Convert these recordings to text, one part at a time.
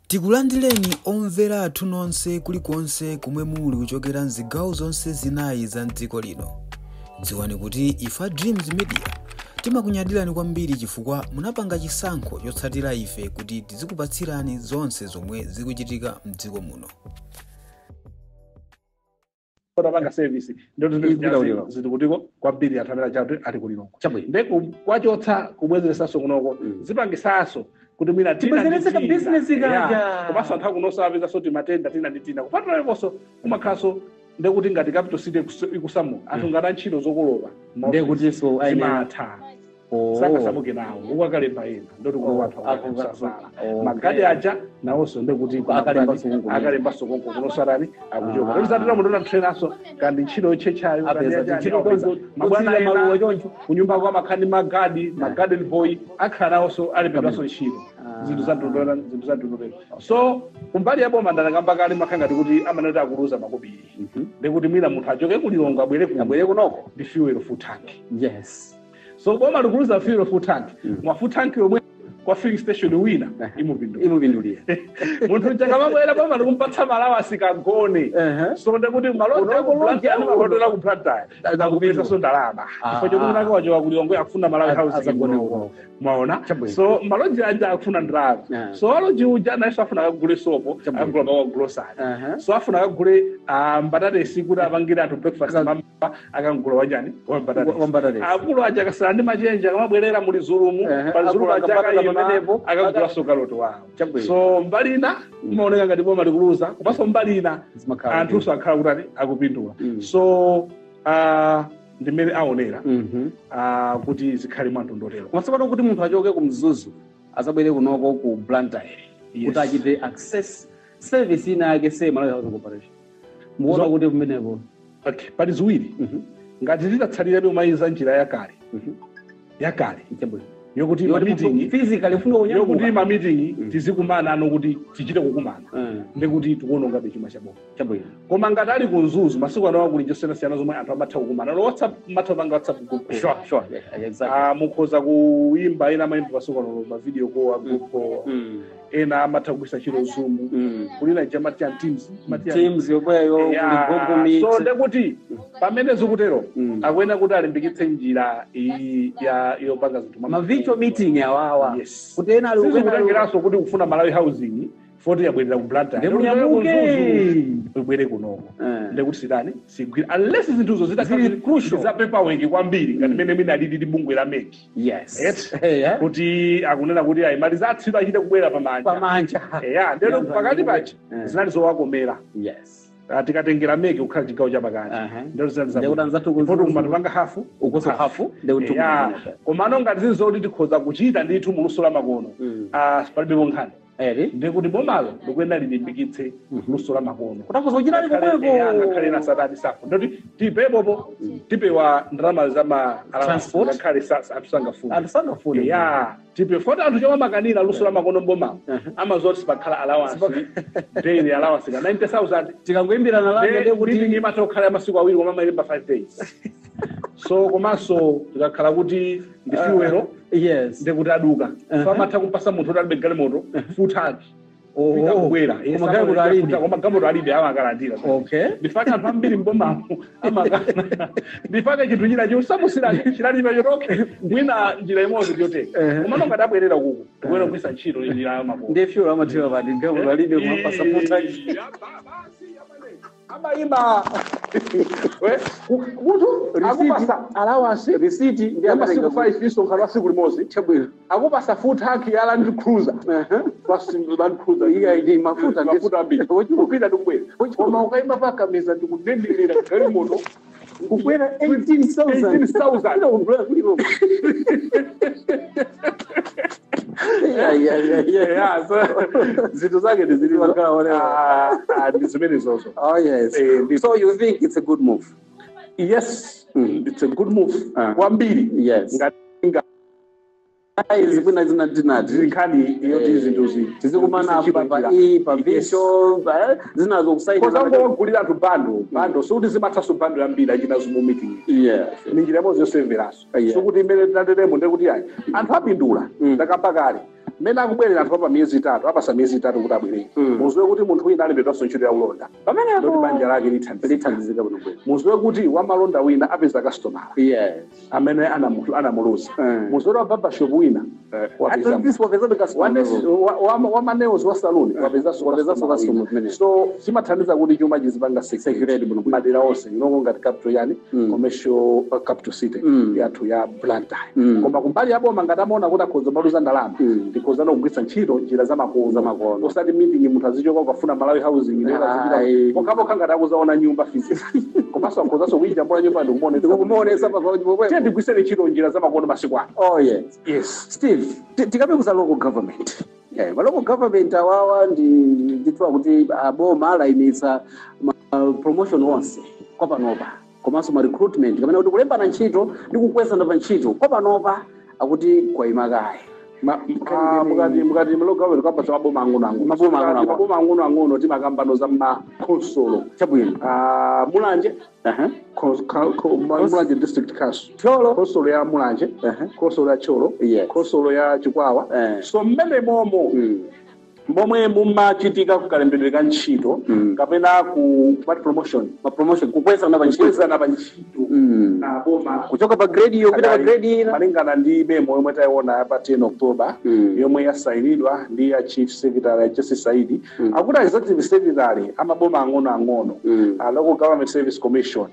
Tikulandireni omvera athu nonse kulikonse kumwe muli kuchokera mzigawo zonse zinayi za mdziko lino. Dziwani kuti ifa Dreams Media timakunyadirani kwambiri chifukwa munapanga chisankho chotsatira ife kuti tizikupatsirani zonse zomwe zikuchitika mdziko muno. Otapanga service Ikupita kulilongwe. Zili kutiko kwambiri anthu amene achatu ali kulilongwe. Chabwino. Nde kwachotsa kubwezeresanso kunoko zipangisanso kuti mwina tina ndi Tibwezeretse ka tina. business kaja. Yeah. Komanso anthu akunonso apezanso ti matenda tina ndi tina kupatulaponso kumakhalanso ndekuti ngati capital city ikusamuka, anthu ngati antchito zokolopa Ndekutinso ayenera zimatha sangasamuke nawo, ukakalemba ena ndoti Oh, anthu akusasala okay. magadi aja nawonso ndekuti Akalembanso konko. Akalembanso konko kunosarani akuchoka. Ah. Ndoti zatira munthu unatrenaso kandi ntchito yotchetchayo kandi Apeza yachani, ntchito apeza. konko Mabwana kutsirira maluwa ena choncho. Kunyumba kwa makhani magadi, magarden boy akhala nawonso alembedwanso ntchito. Ah. Zinthu za mtundu, zinthu za mtundu. So kumbali ya boma ndalakamba kale makhala ngati kuti amanati akuluza makobiri. Ndekuti mwina munthu achoke kulilongwe abwere kuno Abwere kunoko. Ndi fuel full tank. So boma likuluza fuel full tank. Mwa full tank yomwe kwa filling station wina imupindula. Imupindulira. Munthu chakamabwera boma likumpatsa malawasi kagone. So ndekuti Kunoko lodge malodela ku Blantyre akupezanso ndalama Ah. chifukwa chokuti nake wachoka kulilongwe akufuna Malawi Housing Azagone kunoko. kunoko. Mwaona? Chabwino. So malodge aja akufuna ndalama. So alodge uja nayenso afuna akagule sopo. Chabwino. Akagula pa grocery. So afuna akagule mbatatesi kuti apangire anthu breakfast mama akangula wachani, wambatatesi. Wambatatesi. Akulu aja akasala ndi machenji akamabwerera muli zulumu pa zulumu Akulu aja akapata akayima pamenepo, akagula kaloto wawo. Chabwino. So mbali ina imaoneka ngati boma likuluza, komanso mbali ina Zimakhala anthuso akhala kutani, akupindula. So ndimene aonera kuti zikhale mwamtondotero. Koma kuti munthu achoke ku Mzuzu azabwere kunoko ku Blantyre kuti achite access service ina yake, say Malawi Housing Corporation, mukuona kuti kumeneko? Okay, pali ziwiri. Ngati titatsalirabe umayiza njira yakale yakale Chabwino. yokuti Yoti mameeting munthu physically ufuna yokuti kunyamuka. Mameeting tizikumana ano kuti tichite kukumana, ndikuti tikuonongabe chuma cha boma. Chabwino. Koma ngati ali ku Mzuzu, masiku ano akuli chosiyanasiyana zomwe anthu amatha kukumana no WhatsApp, matha kupanga WhatsApp group call. Sure, yeah, exactly. Ah, mukhoza kuyimba, ena amayimba masiku ano ma video call a group call. Ena amatha kugwisa ntchito Zoom. Kulina ija mati ya Teams, mati ya Teams yomweyo kuli, Google Meet. So ndekuti pamene zikutero akuyenera kuti alimbikitse njira iyi ya yopanga zinthu Ma virtual meeting awawa. Yes. Kuti ena ali Sizikutengeranso kuti kufuna Malawi Housing foti yabwerera ku Blantyre. Ndimunyamuke. Ibwere kunoko. Ndekuti sidani sigwira unless zinthuzo Zili crucial. Za paperwork kwambiri ngati mene mwina alili ndi bungwe la MEC. Yes. Kuti akunena kuti ayimaliza atsiru achite kubwera pamanja. Pamanja. Eya, ndeno pakati pachi zinali zowakomera. Ah, tikatengera MEC kukhala chigawo chapakati, ndero zinali Ndekuti anzathu ku Poti Mzuzu- kumatipanga hafu. Ukoso hafu ndekuti Eya, komano ngati zili zoti tikhoza kuchita ndithu muluso la makono, ah, palibepo nkhani. Eri. Ndikuti bomalo likuyenda lilimbikitse luso la makono. Kutakuza kuchita ali Ngakhale komweko. na satani safu ndoti tipepopo tipewa ndalama za ma Transport. ngakhale anthu sangafune. Anthu sangafune. Ya, tipe foti anthu chomwe amakanira luso la makono mbomamo amazoti sipakhala allowance, daily allowance ka 90,000. Tikangoyimbirana langa ndekuti ndekuti imatha kukhala ya masiku 2 koma amayimba 5 days. So komanso tikakhala kuti ndi fuel, ndekuti aduka. So amatha kumpasa munthu kuti alibe galimoto full tank kubwera. Koma galimoto alibe. Koma galimoto alibe, amakalandira. Ndifake anthu ambiri mbomamo amakana, ndifake chinthu china chosamusira chinalibe chotoke mwina njira imodzi ndiyoteka. Komano ngati abwerera kuku tikuyenera kugwisa ntchito njira ya makono. Ndiye fuel amathira pati galimoto alibe kumapasa full tank? Amayima munthu akupasa allowance Receipt ndi ya masiku amatenga 5, isonkhano wa siku limodzi. Chabwino. Akupasa full tank ya Land Cruiser, Land Cruiser. Iya, ndi mafuta. Mafuta ambiri. Wochuluka. Kupita ndikubwera, koma ukayima pakameza ndikudendera galimoto Kukwera 18,000. 18,000. Ila kugula kuliko. Yeah. Yeah, so zinthu zake ndi zili Zimakhala whatever. Ah, ah, ndi zimene zozo. Oh yes. So you think it's a good move? Yes, it's a good move Ah. kwambiri. Yes. Ngati Guys, kwina zinatinati. Zili nkhani yoti zinthuzi Tizikumana apa pa e pa virtual zinazo kusaina. Kozangowagulira anthu bundle, bundle sikuti zimathanso bundle yambiri achina Zoom meeting. Ni njira imodzi yoseveranso. Sikuti imene tateremo ndekuti ayi anthu apindula. Ndakamba kale Mmene akubwerera anthu apa miyezi 3, apasa miyezi 3 kuti abwerere. Muziwe kuti munthu wina alembedwanso ntchito ya ulonda, Pamenepo ndoti banja lake lithandizika. Lithandizika bwino bwino. Muziwe kuti wamalonda wina apeza kastomala amene anamuluza. Muziwe wa barbershop wina wapeza. At least wapeza customer. Wamaneos wa saluni wapezanso Wapezanso customer customer wina. kumene. So zimathandiza kuti chuma chizipanga Circulate bwino bwino. madera onse inongo ngati capital yani commercial capital city yathu ya Blantyre. Koma kumbali ya boma, ngati amaona kuti akhoza maluza ndalama, ndikhoza kugwiritsa ntchito njira zamakono. Zamakono. Osati meeting munthu azichoka ukafuna Malawi Housing. Ayi. Pokhapokha ngati akuzaona nyumba physical, komanso akhozanso kuyijambula nyumba ndikumuonetsa. Ndikumuonetsa pa Tiye ndigwitseni ntchito njira zamakono masiku ano. Oh yes. Yes. Steve, tikape local government. Yeah, ma local government awawa ndi ndithiwa kuti aboma alayimitsa ma promotion onse kwa panopa, komanso ma recruitment kapena kuti kulembana ntchito ndi kukwezana pa ntchito kwa panopa akuti kwayima kaye. Mukati local government kapatsa maboma ang'onoang'ono. Maboma ang'onoang'ono. Maboma ang'onoang'ono timakambano za makhonsolo. Chabwino. Ah, Mulanje, Mulanje District Council, Thyolo. Khonsolo ya Mulanje, khonsolo ya Thyolo, khonsolo ya Chikwawa. So mmene momo momwe mumachitika kukalembedwe ka ntchito kapena ku what promotion. Ma promotion, kukwezana pa ntchito. Kukwezana pa ntchito, aboma kuchoka pa grade iyo kupita pa grade ina. Malingana ndi memo yomwe tayiona pa 10 October, yomwe yasayinidwa ndi ya Chief Secretary Justice Saidi, akuti Executive Secretary amaboma ang'onoang'ono, a Local Government Service Commission,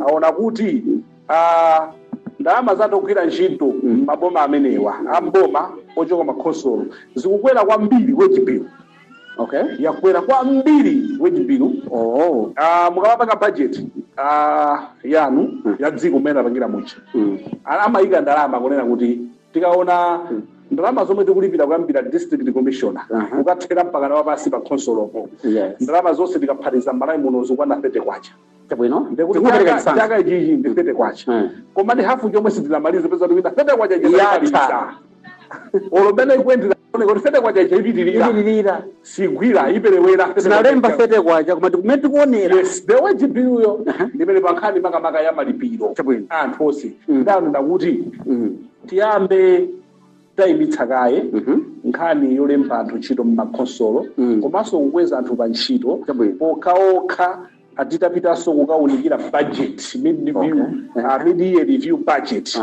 aona kuti ndalama zatogwira ntchito maboma amenewa amboma ochoka makhonsolo zikukwera kwambiri, wage bill. Yakwera kwambiri wage bill. Mukamapanga budget yanu ya dziko mmene apangira mucha, amayika ndalama kunena kuti tikaona ndalama zomwe tikulipira kuyambira district commissioner kukathera mpaka na wapasi pa khonsolopo, ndalama zonse tikaphatiza m'Malawi muno zikwana 30 kwacha. Chabwino. Ndekuti Tikupereka chitsanzo. Chaka ichichi ndi 30 kwacha, koma ndi hafu chomwe sitinamalize, peza kuti 30 kwacha. Yatha. Olo mene ikuyendera kuti 30 kwacha ichipitirira, Ipitirira. sigwira, iperewera. Tinalemba 30 kwacha, koma tikumene tikuonera. Yes, the wage bill yo ndimene pankhani makamaka ya malipiro Chabwino. anthu onse, ndanena kuti tiyambe tayimitsa kaye nkhani yolemba anthu ntchito mmakhonsolo komanso kukweza anthu pa ntchito Chabwino. okhaokha atitapitanso kukawunikira budget mid review, mid year review budget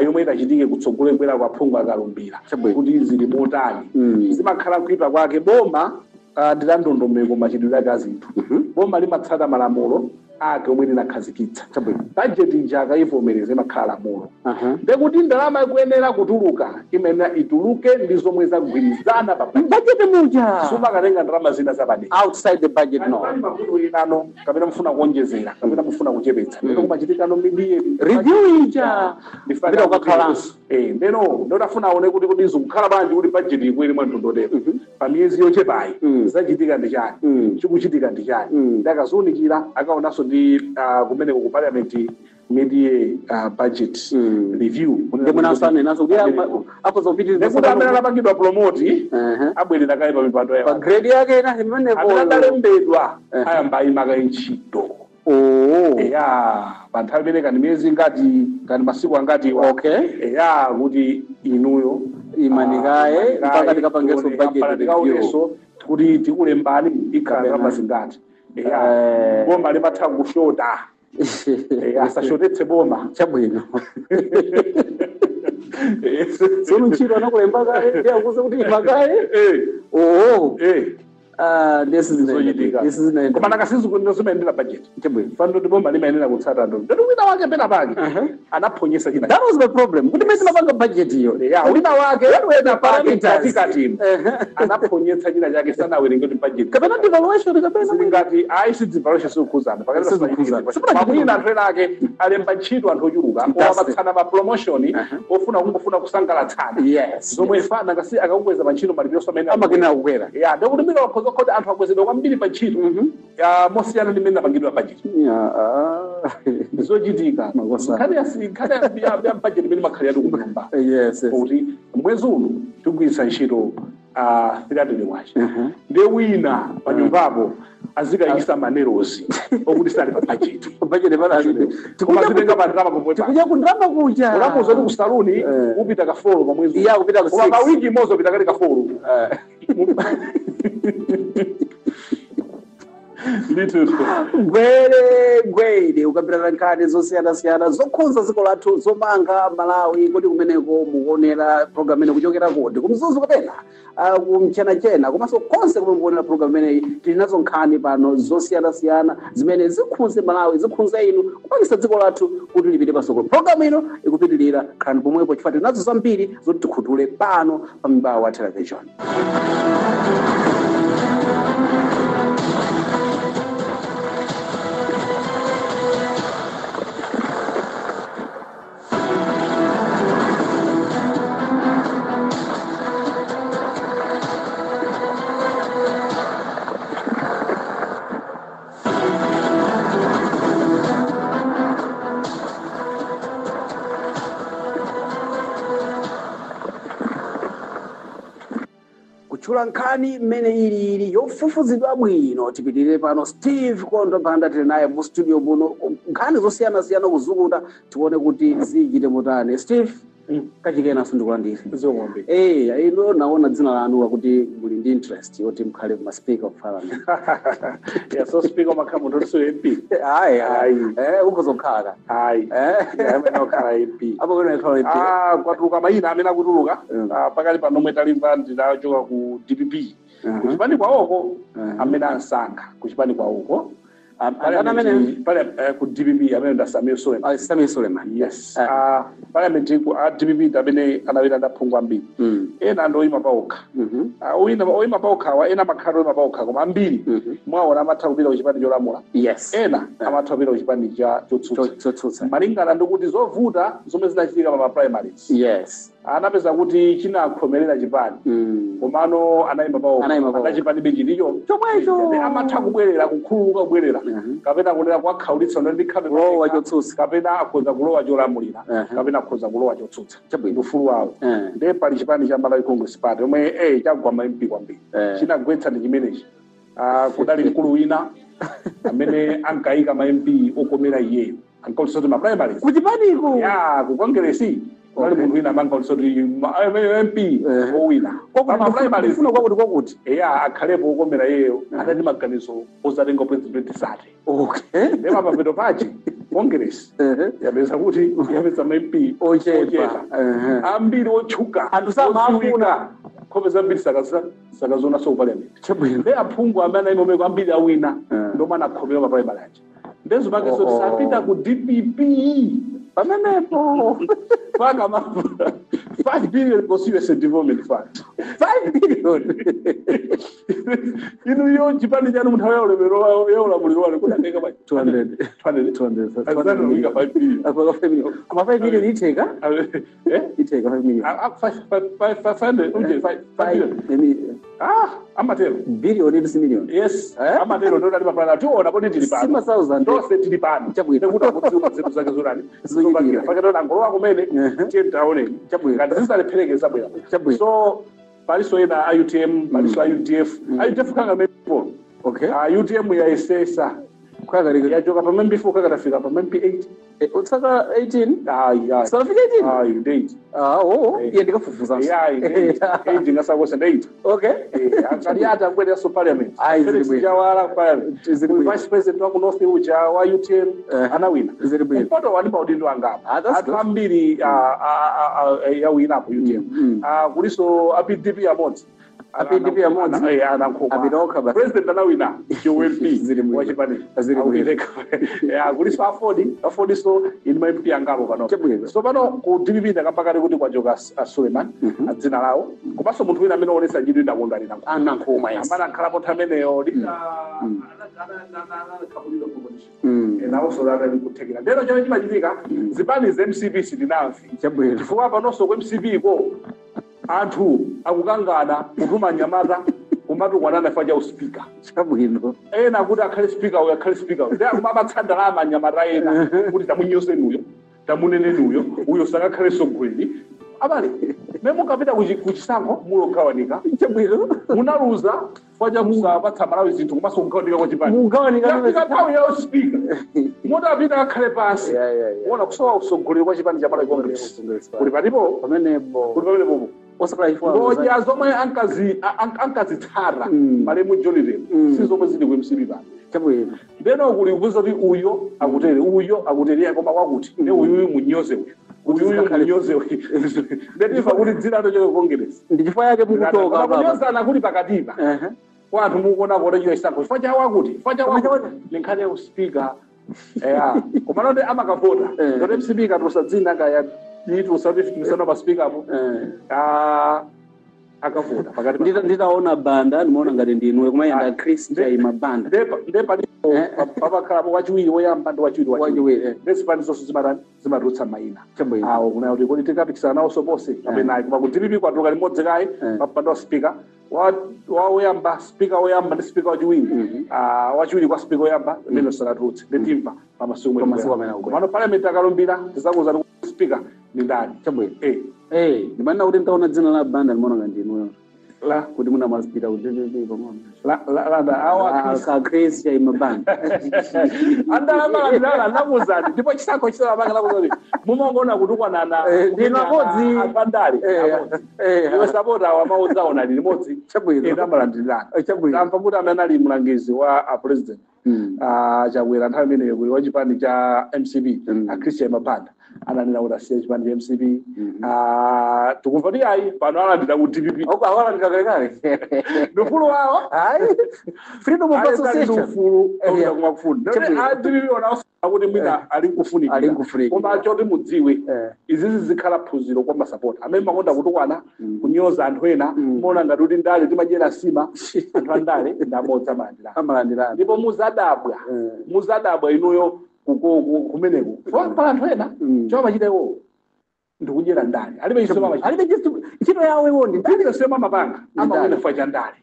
yomwe itachitike kutsogolo kwera kwa phungu akalumbira Chabwino. kuti zili motani. Zimakhala kuipa kwake boma ndi la ndondomeko machitidwe ake azinthu. Boma limatsata malamulo ake omwe linakhazikitsa. Chabwino. Budget ija akayivomereza imakhala lamulo, ndekuti ndalama ikuyenera kutuluka imayenera ituluke ndi zomwe zagwirizana pa budget. Budget muja. Sumakatenga ndalama zina zapadera Outside the budget, no. pali mavuto inano, kapena mufuna kuonjezera kapena mufuna kuchepetsa, ndeno kumachitikano mid-year Review ija. Kupita kukakhalanso. Ndeno ndotafuna aone kuti zikukhala bwanji kuti budget ikwere mwamtondotero pa miyezi yochepayi. Zachitika ndi chani? Chikuchitika ndi chani? Ndakaziunikira akaonanso ndi kumeneko ku parliament mid-year budget review. Ndimwenanso anenaso kuti akhoza kupitiriza. Ndekuti amene anapangidwa promote abwerera kaye pa mipando Pa yawo. grade yake ina imenepo. Amene adalembedwa ayamba ayimaka ntchito. Eya, pa nthawi imene kani miyezi ngati kani masiku angatiwa. Eya, kuti inuyo Imanikaye, imanikaye, mpaka tikapangenso budget mpaka review. tikaonenso kuti tikulembani ikhala Kapena. ndalama zingati. Eya, boma limatha kushota. Eya, asashotetse boma. Chabwino, tsono ntchito anakulemba kaye ndi akuze kuti imakaye. Ndesi Zochitika. zinaenda. Koma nakasizimayendera budget. Chabwino. Fano kuti boma limayenera kutsata ndo ndoti wina wake pena pake anaphonyesa china. That was the problem, kuti mene timapanga budget iyo. Ya, wina wake wena pake Parameters. katikati anaphonyetsa china chake, sanawerenge kuti budget Kapena devaluation kapena zili ngati ayi, si devaluation, sikukhuzana. Sizikukhuzana. Mwina anthu ena ake alemba ntchito anthu ochuluka, Fantastic. owapatsana ma promotion ofuna kungofuna kusangalatsana, zomwe fana ngasi akakukweza pa ntchito malipiro amene amakenera kukwera. Ya, ndikuti mina wakhoza kuti anthu akwezedwa kwambiri pa ntchito ya mosiyana ndi mmene apangidwa budget. Zochitika. Makosa. Nkhani ya budget imene makhalira tikumulumba kuti mwezi uno tigwiritsa ntchito 300 kwacha, ndiye wina pa nyumbapo Azikayikisa manerosi okuti sali pa budget. Budget pala. Koma zitenga pa ndalama pomwe pa. Tikuja kundalama kuja. Ulamuza kuti ku saluni upita ka 4 pa mwezi. Iya, kupita ku Koma pa 6. wiki imodzi upita kale ka 4. Ndithu. Gwere gwere ukapitana nkhani zosiyanasiyana zokhudza dziko lathu, zomanga Malawi. Kodi kumeneko mukuonera program imene kuchokera kodi kumzuzu kapena kumchenachena, komanso konse kumene mukuonera program imeneyi, tili nazo nkhani pano zosiyanasiyana zimene zikhudze Malawi, zikhudze inu, kupangisa dziko lathu kuti lipite patsogolo. Program ino ikupitirira, khalani pomwepo chifukwa tili nazo zambiri zoti tikhutule pano pa Mibawa Television. Kutchula nkhani mmene ilili yofufuzidwa bwino. Tipitirire pano. Steve Kondo Banda tili naye mu studio muno, nkhani zosiyanasiyana kuzukuta, tione kuti zichite motani. Steve, kachikenaso ndikulandire. Zomwe. Ino naona dzina lanu kuti muli ndi interest yoti mukhale ma Speaker of Parliament. Yeah, so Speaker makhala munthu otinso MP. Ayi. Ayi. Ukuzokhala. Ayi. Amene okhala MP. Apo kwene khala MP. Ah, kwatuluka mayina amene akutuluka. Ah, pakali pano omwe talimva ndinachoka ku DPP, kuchipani kwawoko, amene ansankha kuchipani kwawoko. Andani amene? Pale ku DPP amene nda Samir Suleiman. Ah, Samir Suleiman. Yes. Ah. Ah, parliament ku a DPP amene anawina ndaphungu ambiri, ena ndoyima paokha. Ah, oyima paokhawa, ena amakhala oyima paokha, koma ambiri mwaona amatha kupita kuchipani cholamula, ena amatha kupita kuchipani cha chotsutsa, Chotsutsa. malingana ndi kuti zovuta zomwe zinachitika pa ma primaries, anapeza kuti chinakhomerera chipani, komano anayima paokha. Anayima paokha. Anachipanibe chilicho Chomwecho. Ndi amatha kubwerera, kukhululuka, kubwerera, kapena kunena kwakhaulitsa ndikhabe Kulowa chotsutsa. kapena akhoza kulowa cholamulira, kapena akhoza kulowa chotsutsa. Chabwino. Ufulu wawo. Ndiye pali chipani cha Malawi Congress Party omwe chagwa ma MP kwambiri. Chinagwetsa ndi chimenechi. Ah, kudali mkulu wina amene ankayika ma MP okomera iyeyo, ankaulitsa kuti ma primaries Kuchipaniko. Ya, ku Congress kudali munthu wina amankaulitsa kuti MP owina pa primaries Kufuna kwakuti kwakuti. Eya, akhalepo okomera iyeyo, atati maganizo ozatenga president sate. Ndiye mapeto pache Congress yapeza kuti yapeza ma MP Ochepa. Ambiri otchuka. Anthu samafuna. Odziwika. Nkhope zambiri sakazionanso ku parliament. Chabwino. Ndi aphungu amene ayimomeko ambiri awina, ndomwe anakhomera pa primary aja, ndezo pake Oh, zoti oh. sapita ku DPP. Pamenepo. Paka ma 5 billion constituency development fund. 5 billion. Inu yo chipani chanu munthawi ya ulamuliro ya ulamuliro wanu kudatenga pa 200. 200. 200. Azanu 5 billion. Apo 5 million. Koma 5 billion itheka? Eh. Itheka 5 million. Ah, 5 5 5 5 5 5 billion. 5 Ah, amatero. Billion ndi million. Yes. Eh? Amatero ndo dali mapulani tiona poti tili pano. Sima thousand. Tonse tili pano. Chabwino. Nekuti akudziwa zinthu zake zotani. Zochitika. Zopangira fakena nangolowa kumene. Tiye taoneni. Chabwino. Ngati zisalephereke zabwera. Chabwino. So paliso ena a UTM, paliso a UDF. A UDF kanga mepo. Okay. A UTM yayesesa. Kwakalika. Yachoka pa MP 4 kakatafika pa MP 8. Utsaka 18. Ayi, ayi. Sanafika 18. Ayi, ndeight. Ah, oh, Eh. iye ndikafufuza. Ayi, ndeight. 8 ngasakose ndeight. Okay. Akaliata akubwereranso parliament. Ayi, zili Felix bwino. Jawara parliament. Zili bwino. Vice president wa ku North uja wa UTM anawina. Zili bwino. Mpoto wali maudindo angapo. Ah, that's Anthu good. ambiri awinapo UTM. Ah, kuliso a PDP amodzi. A PDP amodzi? Anankhoma. Apita okha basi. President anawina chiUMP Zili bwino. wa chipani. Zili bwino. Kuliso AFORD, AFORD so ili ma MP angapo pano. Chabwino. So pano ku DPP ndakambakale kuti kwachoka a Suleiman, dzina lawo, komanso munthu wina amene onesa chidwi ndakondwani Nankhumwa. Anankhumwa, yes. Amene akhalapo nthawi ameneyo lita nawonso adali kuthekera. Ndeno chomwe chimachitika, zipani za MCP sitinamve. Chabwino. Chifukwa panonso ku MCP ko anthu akukangana, kutuma nyamata kumatukwanana chifukwa cha uspika. Chabwino. Ena kuti akhale speaker uyo, akhale speaker uyo, ndi akumapatsa ndalama nyamata ena kuti tamunyozeni uyo, tamuneneni uyo, uyo sakakhale sogoleri. Abale, mwe mukapita kuchisankho mulogawanika. Chabwino. Munaluza Chifukwa cha kusapatsa Malawi zinthu komanso kugawanika kwa chipani. Mugawanika. Yafika nthawi ya speaker, mutapita akhale pansi. Wona kusowa usogoleri kwa chipani cha Malawi Congress kuli palipo. Pamenepo. Kuli pamenepopo. Osakhala chifukwa. Ngodya zomwe ankazitsata malemu John Tembo si zomwe zili ku MCP pano. Ndeno kuli kubuza kuti uyo akutere, uyo akutere, koma kwakuti ndi uyuyu munyoze uyu, uyuyu munyoze uyu. Ndetimva kuti dzina lochoka Congress. Ndi chifukwa yake mukuchoka apa. Kunyozana kuli pakatipa kwa anthu mukuona kuona chilo chisankho chifukwa cha wakuti, chifukwa cha wakuti, ni nkhani ya uspika. Eya, koma nonde amakavota. Ndoti MCP ikatulutsa dzina, kaya itulutsa kuti misano pa speaker apo, ah, akavota pakati Nditaona Banda ndimaona ngati ndinuwe, kumayenda Chris Chaima Banda. Nde palipo papakhalapo wachiwiri woyamba ndi wachiwiri wachiwiri. Wachiwiri. Ndezipani zonse zimatani, zimatulutsa mayina awo kuna kuti kodi tikapikisana nawo sopose kapena ayi. Koma ku DPP kwatuluka limodzi kayi papanda wa speaker wa woyamba, speaker woyamba ndi speaker wachiwiri. Ah, wachiwiri kwa speaker woyamba imene sanatulutse, nditimva pamasiku. Pamasiku amene akubwera. Komano parliament akalumbira, tizakuza kuti speaker ndi ndani. Eh, ndimanena kuti nditaona dzina la Banda ndimaona ngati ndinuyo La kuti muna mazipita ku DPP pang'ono. La la la awa Chris. Ka Chris Chaima Banda. Andalamalandala nakuzani, ndipo chisankho chisalapanga nakuzani, mumangoona kutukwanana. Ndinu amodzi. Apandale amodzi. Iwe sapota awo amaudzaona ali limodzi. Ena amalandirirana. Tamva kuti amene ali mlangizi wa a president ah, Chakwera nthawi imeneyo kuli wa chipani cha MCP, a Christian Mabanda, ananena kuti asiye chipani cha MCP. Ah, tikumva kuti ayi, pano alandira ku DPP. Oko awalandira kalekale. Ndi ufulu wawo. Hayi, freedom of association. Ufulu opita kumakufuna. A DPP ona kuti mwina ali nkufunikira. Ali nkufunikira. Koma choti mudziwe, izizi zikhala phunziro kwa masapota amene makonda kutukwana, kunyoza anthu ena, mona ngati kuti ndale timadyera sima. Anthu andale ndi amodzi, amalandirana. Amalandirana. Ndipo muzadabwa, muzadabwa inuyo kumeneko pala anthu ena chomwe amachita iwowo ndikudyera ndale, alibe chisomo amachita. Alibe ntchito yawo iwo ndi ndale. Ndale sema amapanga amawina chifukwa cha ndale.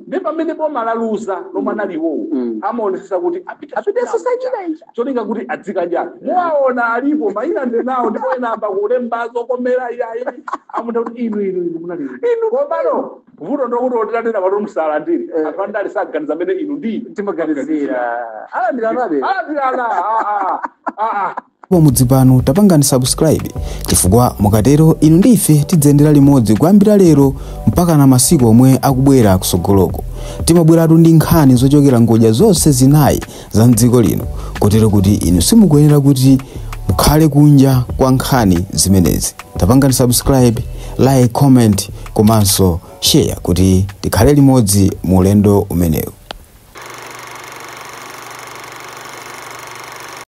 Ndi pamene boma laluza lomwe anali iwowo, amaonesesa kuti apite. Apitenso sachita icha. Cholinga kuti adzikadyabe. Muwaona alipo mayina ndi nawo, ndipo ena amba kulemba zokomera iyayi, amunda kuti inu inu inu munali inu. Komano vuto ndokuti otitatena pano musalandire. Anthu andale saganiza amene inu ndi ine Timaganizira alandiranabe. Alandirana. Pomudzi pano tapangani subscribe, chifukwa mukatero inu ndife tidzayendera limodzi kuyambira lero mpaka na masiku omwe akubwera kusogoloko. Timabweratu ndi nkhani zochokera ngodya zonse zinayi za mdziko lino, kotero kuti inu simukuyenera kuti mukhale kunja kwa nkhani zimenezi. Tapangani subscribe, like, comment komanso share kuti tikhale limodzi mu ulendo umenewu.